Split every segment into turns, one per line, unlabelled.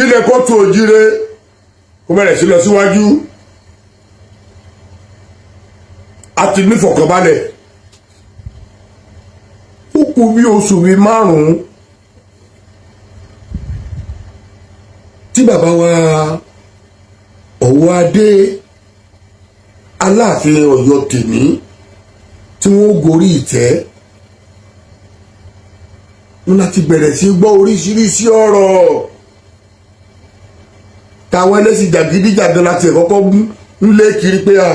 Kí ilẹ̀ kóòtù òjíire kó bẹ̀rẹ̀ sí lọ síwájú. A ti nífọ̀kànbalẹ̀. Ó kù bí oṣù bíi 5 tí bàbá wa Ọ̀wọ́adé Aláàfin Ọ̀yọ́ tèmi tí wọ́n gorí ìtẹ́, wọn láti bẹ̀rẹ̀ sí gbọ́ oríṣiríṣi ọ̀rọ̀ táwọn ẹlẹ́sìn jàgídíjàgan láti ẹ̀kọ́kọ́ ń lé kiri pé à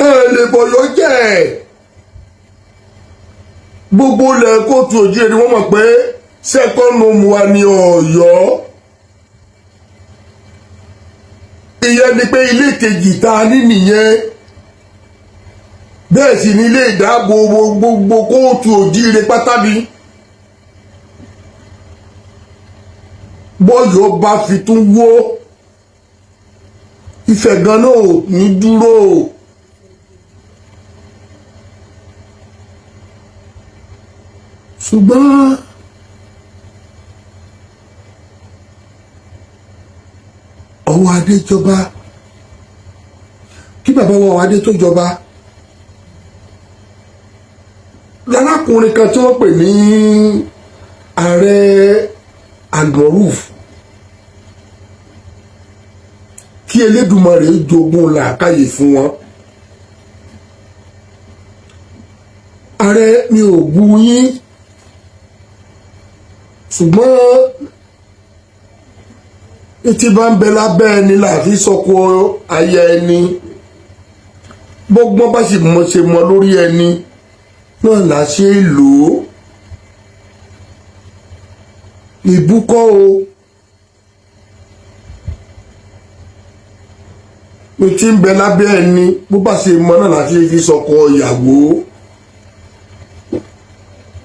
ẹ lè bọ̀yọ̀ jẹ́. Gbogbo ilẹ̀ kóòtù òjíire ni wọ́n mọ̀ pé second home wa ní Ọ̀yọ́. Ìyẹn ni pé ilé kejì tá a ní nìyẹn. Bẹ́ẹ̀ sì ni ilé ìdáàbò gbogbo kóòtù òjíire pátá ni. Bọ́yọ̀ bá fi tún wó, Ifẹ̀ gan náà ò ní dúró. Ṣùgbọ́n Ọ̀wọ́adé jọba, kí bàbá wa Ọ̀wọ́adé tó jọba, lárákùnrin kan tí wọ́n pè ní ààrẹ Almoruf, kí Elédùmarè jogún làákàyè fún wọn. Ààrẹ, mi ò bu yín, ṣùgbọ́n etí bá ń bẹ lábẹ́ ẹni láàfin sọkò aya ẹni, bọ́gbọ́n bá sì mọ ṣe mọ lórí ẹni náà là ṣe é lò ó. Ìbúkọ́ o, etí ń bẹ lábẹ́ ẹni, bó bá ṣe mọ náà là ṣe fi sọkò ìyàwó.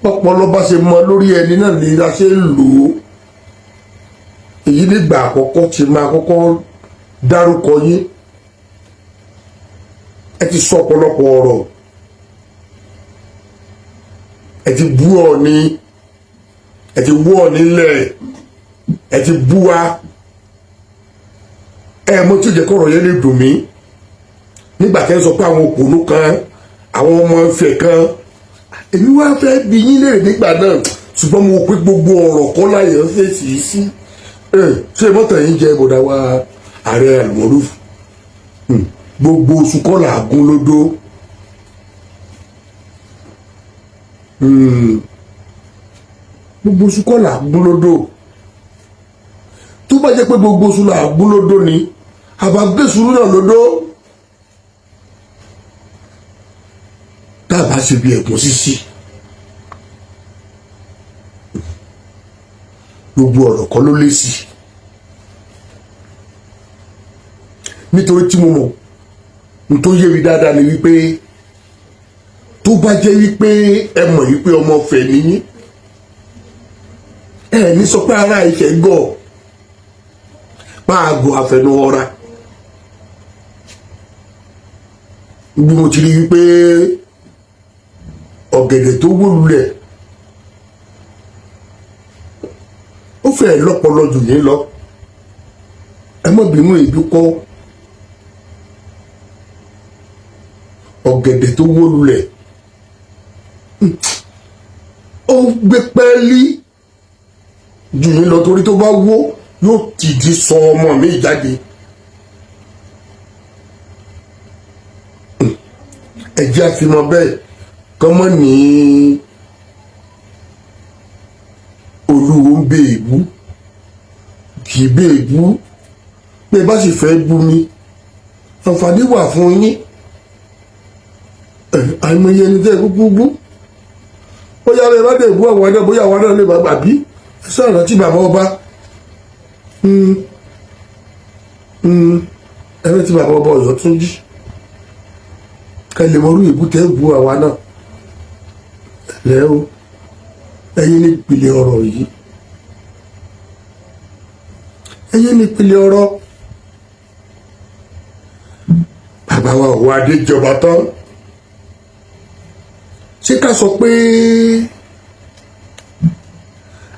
Ọpọlọ bá ṣe mọ lórí ẹni náà ni la ṣe ń lò ó. Èyí nígbà àkọ́kọ́ tí máa kọ́kọ́ dárúkọ yín, ẹ ti sọ ọ̀pọ̀lọpọ̀ ọ̀rọ̀, ẹ ti bú Ọọ̀ni, ẹ ti wú Ọọ̀ni nílẹ̀, ẹ ti bú wa. Ẹ mo tí ò jẹ́ kọ́rọ̀ yẹn lè dùn mí nígbà tẹ́ ń sọ pé àwọn òpònú kan, àwọn ọmọ Ifẹ̀ kan. Èmi wá fẹ́ bi yín léèrè nígbà náà, ṣùgbọ́n mo pé gbogbo ọ̀rọ̀ kọ́ láyé ń fèsì sí. Ṣé mọ́tò yín jẹ́ bọ̀dá wa ààrẹ Almoruf? Gbogbo oṣù kọ́ là gún lódó. Gbogbo oṣù kọ́ là gún lódó. Tó bá jẹ́ pé gbogbo oṣù là gún lódó ni, àbá gbé sùúrù náà lódó. Tá a bá ṣe bí ẹ̀gún sísí, gbogbo ọ̀rọ̀ kọ́ ló lé sí, nítorí tí mo mọ̀ n tó yé mi dáadáa ni wípé tó bá jẹ́ wípé ẹ mọ̀ wípé ọmọ Ifẹ̀ nìyí, ẹ ní sọ pé ara Ifẹ̀ gọ̀ máa gọ̀ àfẹnuhọra. Bí mo ti rí wípé ọ̀gẹ̀dẹ̀ tó wó lulẹ̀ ó fẹ́ lọ́pọlọ jù yín lọ, ẹ má bínú, ìbí kọ́ ọ̀gẹ̀dẹ̀ tó wó lulẹ̀ ó gbé pẹ́ẹ́lí jù yín lọ, torí tó bá wó yóò tìdí sọ ọmọ mi jáde. Ẹ jẹ́ àfihàn bẹ́ẹ̀ kọ́mọ́ ní olúwo ń bẹ èbú, kì í bẹ èbú. Pé bá sì fẹ́ bú mi, àǹfààní wà fún yín. Àìmọye ẹni tẹ́ kúkú bú, bóyá ẹ bá dé bú àwọn ẹ̀dá, bóyá àwọn náà lè bá gbàbí sọ̀rọ̀ tí bàbá ọba ẹ̀rọ tí bàbá ọba Ọ̀yọ́ tún jí ká lè mọrú ìbú tẹ́ bu àwa náà lẹ́ o. Ẹ̀yin ní ìpìlẹ̀ ọ̀rọ̀ yìí, ẹ̀yin ní ìpìlẹ̀ ọ̀rọ̀. Bàbá wa Ọ̀wọ́adé jọba tán, ṣé ká sọ pé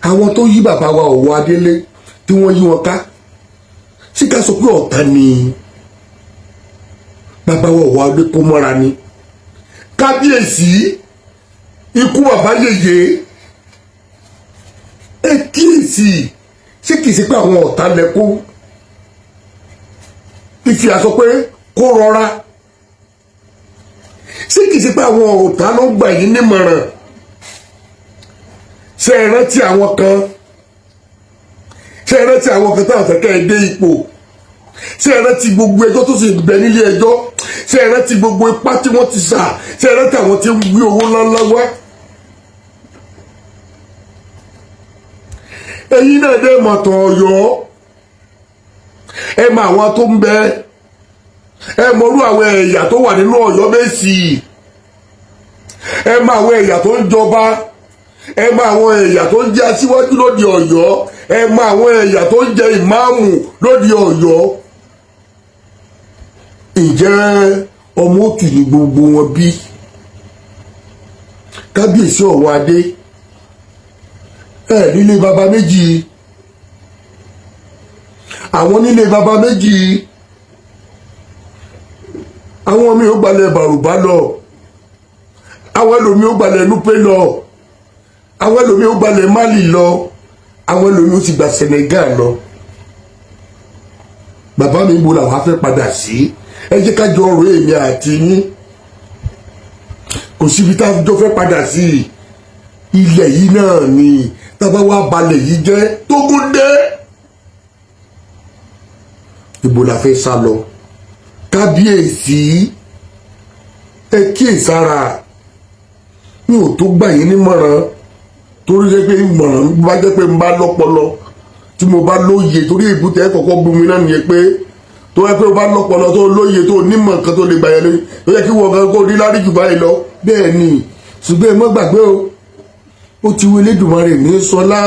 àwọn tó yí bàbá wa Ọ̀wọ́adé lé Tí wọ́n yí wọn ká, ṣé ká sọ pé ọ̀tá ni bàbá wa Ọ̀wọ́adé kó mọ́ra ni? Kábíyèsí, ikú bàbá yèyé, ẹ kíyèsí, ṣé kìí ṣe pé àwọn ọ̀tá lẹ kó ìfì àsọ pé kó rọra? Ṣé kìí ṣe pé àwọn ọ̀tá ló gbà yín nímọ̀ràn? Ṣé ẹ rántí àwọn kan? Ṣé ẹ rántí àwọn kan táwọn fẹ́ kẹ́ ẹ dé ipò? Ṣé ẹ rántí gbogbo ẹjọ́ tó sì bẹ nílé ẹjọ́? Ṣé ẹ rántí gbogbo ipá tí wọ́n ti sà? Ṣé ẹ rántí àwọn tí ń gbé owó ńláńlá wá? Ẹ̀yin náà dé mọ̀tàn Ọ̀yọ́, ẹ mọ àwọn tó ń bẹ, ẹ mọrú àwọn ẹ̀yà tó wà nínú Ọ̀yọ́ Mèsì, ẹ mọ àwọn ẹ̀yà tó ń jọba, ẹ mọ àwọn ẹ̀yà tó ń jẹ́ aṣíwájú lóde Ọ̀yọ́, ẹ mọ àwọn ẹ̀yà tó ń jẹ ìmáàmù lóde Ọ̀yọ́. Ǹjẹ́ ọmọ òtù ní gbogbo wọn bí? Kábíyèsí Ọ̀wọ́adé, ẹ nílé baba méjì, àwọn nílé baba méjì, àwọn mi ò gbalẹ̀ Bàrùbá lọ, àwọn ẹlòmíì ò gbalẹ̀ Núpé lọ, àwọn ẹlòmíì ò gbalẹ̀ Mali lọ, àwọn ẹlòmíì ò sì gba Senegal lọ. Bàbá mi, bo làwọn afẹ́ padà sí? Ẹ jẹ́ ká jọ ọ̀rọ̀ èmi àti yín. Kò síbi tá a jọ fẹ́ padà sí, ilẹ̀ yìí náà ni. Tábà wá balẹ̀ yìí jẹ́ tógún dé, ibo la fẹ́ sá lọ? Kábíyèsí, ẹ kíyèsára. Mi ò tó gbà yín nímọ̀ràn, torí jẹ́ pé ìmọ̀ràn bá jẹ́ pé n bá lọ́pọlọ, tí mo bá lóye, torí èbúté ẹ kọ́kọ́ bú mi náà nìyẹn, pé tó yẹ pé o bá lọ́pọlọ, tó lóye, tó nímọ̀ nǹkan tó lè gbà yẹn lórí, tó yẹ kí wọ́n gan kó rí lárí jù báyìí lọ. Bẹ́ẹ̀ ni, ṣùgbọ́n ẹ má gbàgbé o, ó ti wọlé Elédùmarè ní sọlá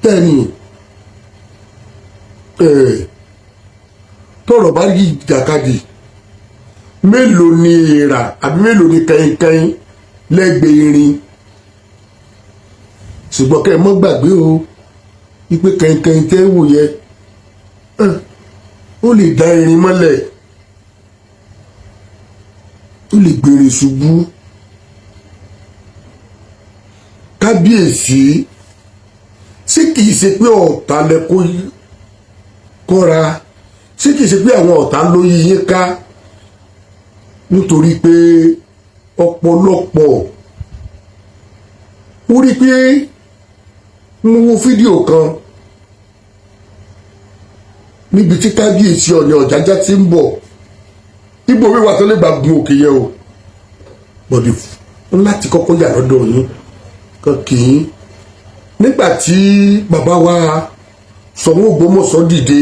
tẹ́ni tọrọ bá yí jàkadì, mélòó ni èèrà àbí mélòó ni kẹ́hìnkẹ́hìn lẹ́gbẹ̀ẹ́ irin? Ṣùgbọ́n kẹ́ ẹ mọ́ gbàgbé o wípé kẹ́hìnkẹ́hìn tẹ́ wò yẹ, ó lè dá irin mọ́lẹ̀, ó lè gbèrè ṣubú. Kábíyèsí, ṣé kìí ṣe pé ọ̀tá lẹ kó kọ́ra? Ṣé kìí ṣe pé àwọn ọ̀tá ló yí yín ká? Nítorí pé ọ̀pọ̀lọpọ̀ mo rí pé mo wo fídíò kan níbi tí kábíyèsí Ọ̀ọ̀ni Ọ̀jájá ti ń bọ̀. Ibo wíwà tó lè gbà gun òkè yẹn o, bọ̀dì láti kọ́kọ́ yà lọ́dọ̀ yín kan kì í. Nígbà tí bàbá wa Ṣọ̀ún Ògbómọ̀ṣọ́ dìde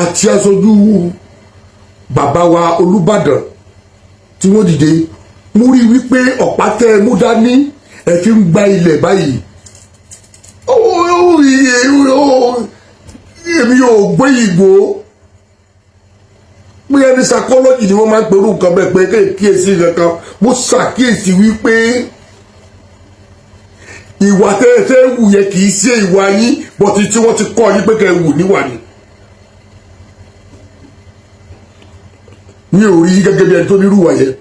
àti aṣojú bàbá wa Olúbàdàn tí wọ́n dìde, mo rí wípé ọ̀pá tẹ́ ẹ mú dání, ẹ fi ń gba ilẹ̀ báyìí. Èmi ò gbé ìgbò bóyá ní psychology ni wọ́n máa ń perú nǹkan bẹ́ẹ̀ pé kíyèsí kankan. Mo ṣàkíyèsí wípé ìwà tẹ́ ẹ fẹ́ wù yẹn kì í ṣe ìwà yín, bọ́tí tí wọ́n ti kọ́ yín pé kẹ́ ẹ wù níwà ni. Mi ò rí gẹ́gẹ́ bí ẹni tó nírú ìwà yẹn.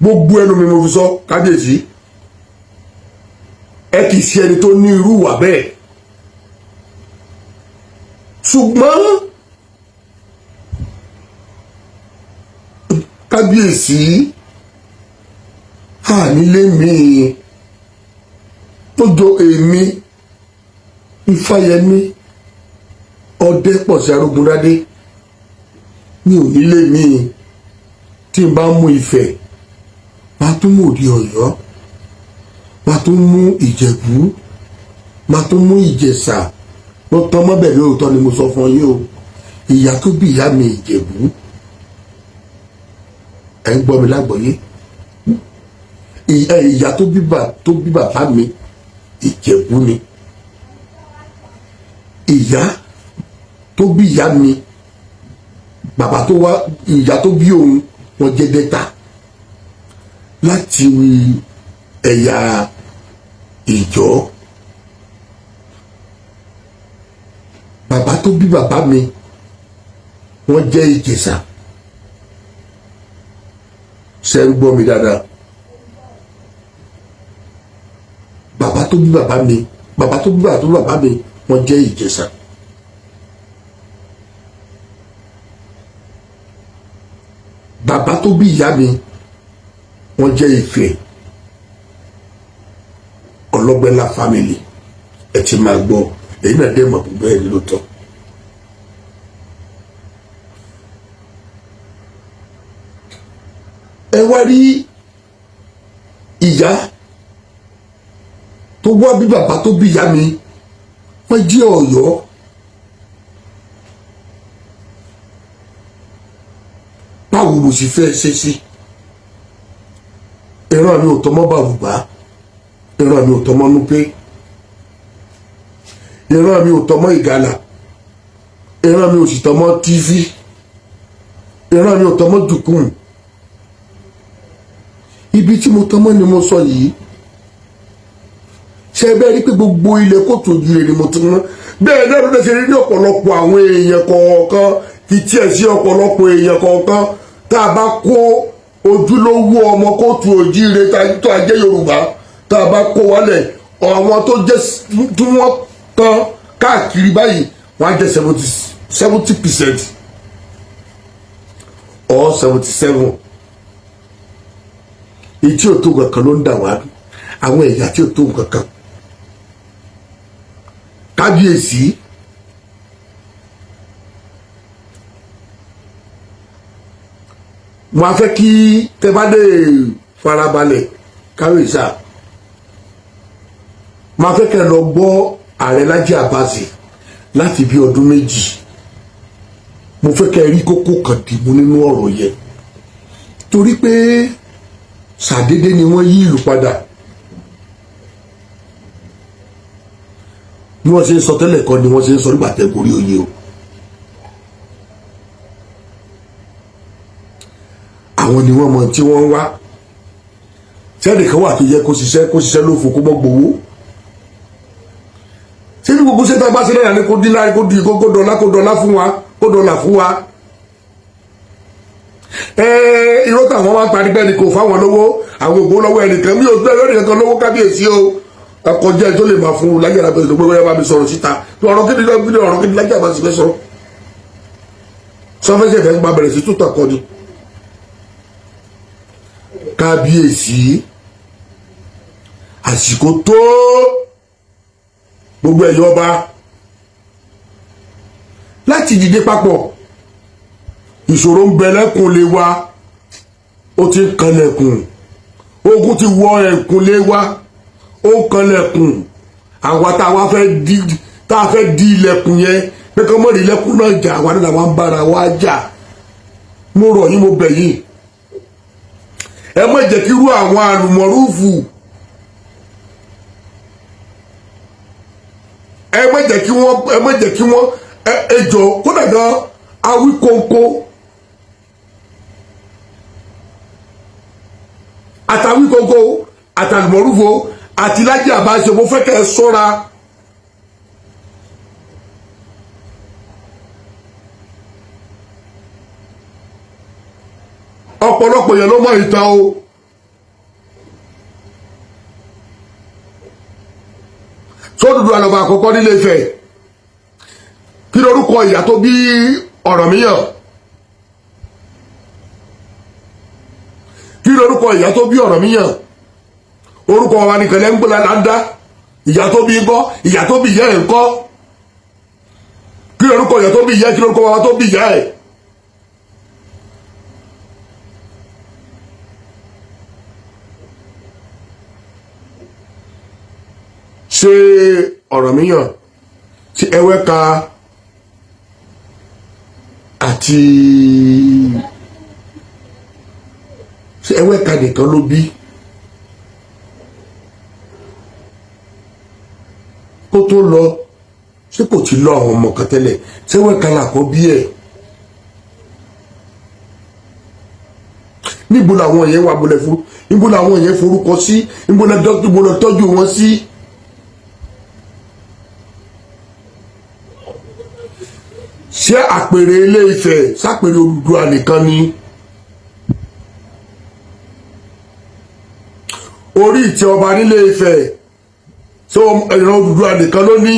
Gbogbo ẹnu mi mo fi sọ, kábíyèsí, ẹ kì í ṣe ẹni tó ní irú ìwà bẹ́ẹ̀, ṣùgbọ́n kábíyèsí, ànílé mi tó jọ èmi Ifáyẹmí ọdẹ pọ̀ sí Arógundádé, mi ò nílé mi. Tí n bá mú Ifẹ̀, máa tún mú Òde Ọ̀yọ́, máa tún mú Ìjẹ̀bú, máa tún mú Ìjẹ̀ṣà. Ló tán mọ́bẹ̀, lóòótọ́ ni mo sọ fún yín o. Ìyá tó bí ìyá mi, Ìjẹ̀bú. Ẹ̀ ń gbọ́ mi lágbọ̀ọ́yé? Ìyá tó bí bàbá mi, Ìjẹ̀bú ni. Ìyá tó bí ìyá mi, bàbá tó wá, ìyá tó bí òun, wọn jẹ́ Delta. Láti ẹ̀yà Ìjọ. Bàbá tó bí bàbá mi, wọ́n jẹ́ Ìjẹ̀ṣà. Ṣe ń gbọ́ mi dáadáa? Bàbá tó bí bàbá mi, bàbá tó bí bàbá tó bí bàbá mi, wọ́n jẹ́ Ìjẹ̀ṣà. Bàbá tó bí ìyá mi, wọ́n jẹ́ Ifẹ̀. Ọlọ́gbẹ́lá family, ẹ ti máa gbọ́ èyí náà dé mọ̀ bẹ́ẹ̀ lóòótọ́. Ẹ wá rí ìyá tó wá bí bàbá tó bí ìyá mi, wọ́n jẹ́ Ọ̀yọ́. Báwo mo sì fẹ́ ṣe sí? Ìran mi ò tọmọ́ Bàrùbá, ìran mi ò tọmọ́ Núpé, ìran mi ò tọmọ́ Ìgalà, ìran mi ò sì tọmọ́ Tífí, ìran mi ò tọmọ́ Jùkùn. Ibi tí mo tọmọ́ ni mo sọ yìí. Ṣe bẹ́ẹ̀ rí pé gbogbo ilẹ̀ kóòtù òjìrè ni mo ti mọ́? Bẹ́ẹ̀ náà ló ṣe rí ní ọ̀pọ̀lọpọ̀ àwọn èèyàn kọ̀ọ̀kan, kì í tiẹ̀ sí ọ̀pọ̀lọpọ̀ èèyàn kọ̀ọ̀kan. Tá a bá kó ojúlówó ọmọ kóòtù òjìrè tó a jẹ́ Yorùbá, tá a bá kó wálẹ̀, àwọn tó jẹ́ tí wọ́n tán káàkiri báyìí, wọ́n á jẹ́ 70% or 77. Èyí tí ò tó nǹkan kan ló ń dà wá, àwọn ẹ̀yà tí ò tó nǹkan kan. Kábíyèsí, mo á fẹ́ kí tẹ́ bá lè farabalẹ̀ kábíyèsí à, mo á fẹ́ kẹ́ lọ gbọ́ ààrẹ Lájí Àbáàsì láti bí ọdún 2. Mo fẹ́ kẹ́ rí kókó kan dìbò nínú ọ̀rọ̀ yẹn, torí pé ṣàdédé ni wọ́n yí ìlú padà. Bí wọ́n ṣe ń sọ tẹ́lẹ̀ kọ́ ni wọ́n ṣe ń sọ nígbà tẹ́ gorí oyè o. Àwọn ni wọ́n mọ tí wọ́n ń wá. Sẹ́nìkan wà tó yẹ kó ṣiṣẹ́, kó ṣiṣẹ́ lófo, kó mọ́ gbowó? Ṣé ní gbogbo ṣẹ́ta bá ṣe náà ní kó dín láì, kó dín, kó dọ́là, kó dọ́là fún wa, kó dọ́là fún wa? Irọ́ táwọn wá ń parí bẹ́ẹ̀ ni kò fáwọn lówó, àwọn ògbó lọ́wọ́ ẹnìkan. Mi ò gbé lórí kankan lówó, kábíyèsí o. Ọkọ̀ jẹ́ tó lè máa fún un láyé àbẹ̀sẹ̀ tó gbé bá mi sọ̀rọ̀ síta. Ọ̀rọ̀ kí ni ọ̀rọ̀ kí ni Lájí Àbáàsì fẹ́ sọ? Sọfẹ́sẹ̀ fẹ́ gba bẹ̀rẹ̀ sí tútà kọ́ ni. Kábíyèsí, àsìkò tó gbogbo ẹ̀yọ́ ọba láti dìde papọ̀. Ìṣòro ń bẹ lẹ́kùn lé wa, ó ti ń kanlẹ̀kùn. Ogun ti wọ ẹ̀kùn lé wa, ó ń kanlẹ̀kùn. Àwa tá a wá fẹ́ di, tá a fẹ́ di ilẹ̀kùn yẹn pé kọ́ mọ́rin ilẹ̀kùn náà jà, àwa náà wà ń bára wa jà. Mo rọ̀ yín, mo bẹ̀ yín, ẹ má jẹ́ kí irú àwọn àlùmọ̀rúfù, ẹ má jẹ́ kí wọ́n, ẹ má jẹ́ kí wọ́n ẹ jọ kódà gan Awíkóńkó àtàwíkóńkó àtàlùmọ̀rúfò àti Lájí Àbáṣe. Mo fẹ́ kẹ́ ẹ ṣọ́ra. Ọ̀pọ̀lọpọ̀ yẹn ló mọ̀ ìtàn o. Sódùdú àlọ́bà àkọ́kọ́ nílé Ifẹ̀, kí lorúkọ ìyá tó bí Ọ̀rànmíyàn? Kí lorúkọ ìyá tó bí Ọ̀rànmíyàn? Orúkọ wa nìkan lẹ́ ń gbọ́dọ̀ là ń dá. Ìyá tó bí ńkọ́? Ìyá tó bí ìyá ẹ̀ ńkọ́? Kí lorúkọ ìyá tó bí ìyá ẹ̀? Kí lorúkọ wa tó bí ìyá ẹ̀? Ṣé Ọ̀rànmíyàn ṣe Ẹwẹ́ka àti ṣé Ẹwẹ́ka nìkan ló bí kó tó lọ? Ṣé kò ti lọ àwọn ọmọ kan tẹ́lẹ̀? Ṣé Ẹwẹ́ka làkọ́ bí ẹ̀? Níbo làwọn yẹn wà? Bolẹ̀ fún Níbo làwọn yẹn forúkọ sí? Níbo lẹ tọ́jú wọn sí? Ṣé àpèrè Ilé Ifẹ̀ sápèrè Odùduwà nìkan ni? Orí ìtẹ́ ọba nílé Ifẹ̀, ṣé ìran Odùduwà nìkan ló ní?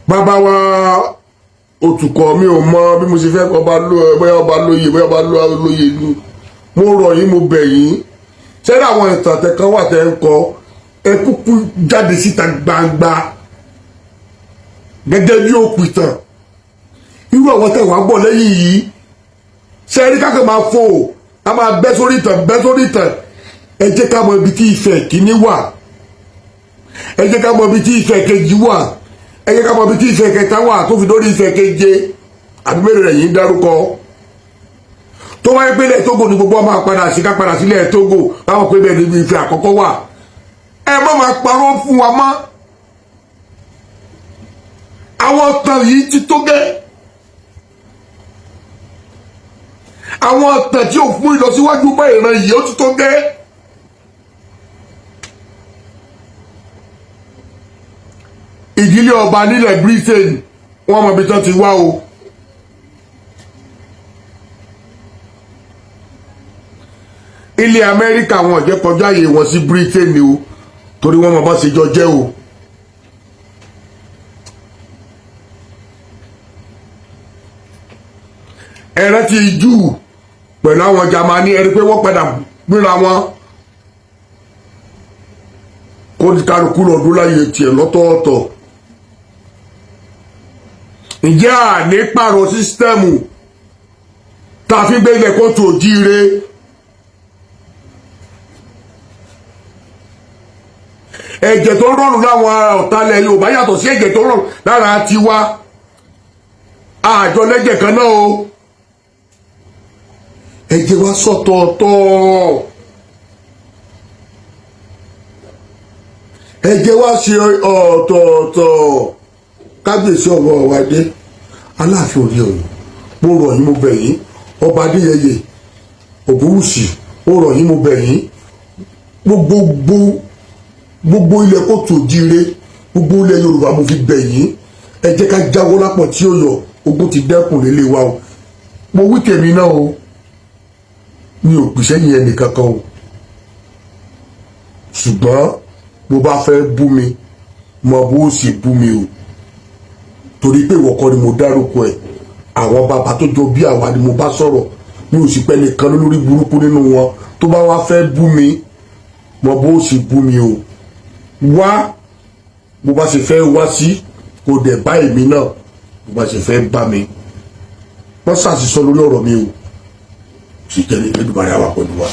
Bàbá wa Òtùkọ̀, mi ò mọ bí mo ṣe fẹ́ ọba, bóyá ọba lóye, bóyá ọba lóye ni. Mo rọ̀ yín, mo bẹ̀ yín. Ṣẹ́rí àwọn ìtàn tẹ̀kan wà tẹ́ ń kọ, ẹ kúkú jáde síta gbangba gẹ́gẹ́ bí òpìtàn. Irú àwọn tẹ̀ wá bọ̀ lẹ́yìn yìí, ṣẹ́rí kákan máa fò, ká máa bẹ́ sórí ìtàn, bẹ́ sórí ìtàn. Ẹ jẹ́ ká mọ ibi tí Ifẹ̀ kìíní wà, ẹ jẹ́ ká mọ ibi tí Ifẹ̀ kejì wà, ẹ jẹ́ ká mọ ibi tí Ifẹ̀ kẹta wà, tó fi dórí Ifẹ̀ keje àbí mélòó rẹ̀ yìí ń dárúkọ. Tó wáyé pé ilẹ̀ Tógò ni gbogbo ọmọ padà sí, ká padà sílẹ̀ Tógò, báwọn pé bẹ́ẹ̀ níbi Ifẹ̀ àkọ́kọ́ wà. Ẹ má máa parọ́ fún wa mọ́. Àwọn ọ̀tàn yìí ti tó gẹ́. Àwọn ọ̀tàn tí ò fún ìlọsíwájú bá ìran yìí, ó ti tó gẹ́. Ìdílé ọba nílẹ̀ Britain, wọ́n mọ ibi tán ti wá o. Ilẹ̀ Amẹ́ríkà, wọn ò jẹ́ kọjá àyè wọn sí Britain o, torí wọ́n mọ bá ṣe jọ jẹ́ o. Ẹ rántí Júù pẹ̀lú àwọn Jámánì, ẹ rí pé wọ́n padà gbéra wọn, kó kálukú lọ́dún láyé tiẹ̀ lọ́tọ̀ọ̀tọ̀. Ǹjẹ́ àní pààrọ̀ system tá a fi gbé ilẹ̀ kóòtù òjíire? Ẹ̀jẹ̀ tó rọrùn láwọn ọ̀tálẹ̀ Yorùbá yàtọ̀ sí ẹ̀jẹ̀ tó rọrùn lára tiwa. Àjọ lẹ́jẹ̀ kan náà o, ẹ̀jẹ̀ wa sọ̀tọ̀ọ̀tọ̀, ẹ̀jẹ̀ wa ṣe ọ̀tọ̀ọ̀tọ̀. Kábíyèsí ọ̀wọ́ ọ̀wádé, Aláàfin òde Ọ̀yọ́, mo rọ̀ yín, mo bẹ̀ yín. Ọba Adéyẹyè Ògúnwùsì, mo rọ̀ yín, mo bẹ̀ yín. Gbogbo gbogbo ilẹ̀ kóòtù òjíire, gbogbo ilẹ̀ Yorùbá, mo fi bẹ̀ yín. Ẹ jẹ́ ká jáwọ́ lápọ̀ tí ó yọ. Ogun ti dẹ́kun lélẹ̀ wa o. Mo wí tèmi náà o, mi ò pèsè yẹn ẹnìkankan o, ṣùgbọ́n bó bá fẹ́ bú mi, mọ bó sì bú mi o, torí pé ìwọ kọ́ ni mo dárúkọ ẹ̀. Àwọn bàbá tó jọ bí àwa ni mo bá sọ̀rọ̀. Mi ò sì pẹ́ nìkan lórí burúkú nínú wọn. Tó bá wá fẹ́ bú mi, mọ bó sì bú mi o. Wá bó bá ṣe fẹ́ wá sí, kò dẹ̀ bá èmi náà bó bá ṣe fẹ́ bá mi. Wọ́n ṣàṣìṣọ lórí ọ̀rọ̀ mi o, sì jẹ́ ní Elédùmarè àwa pẹ̀lú wa.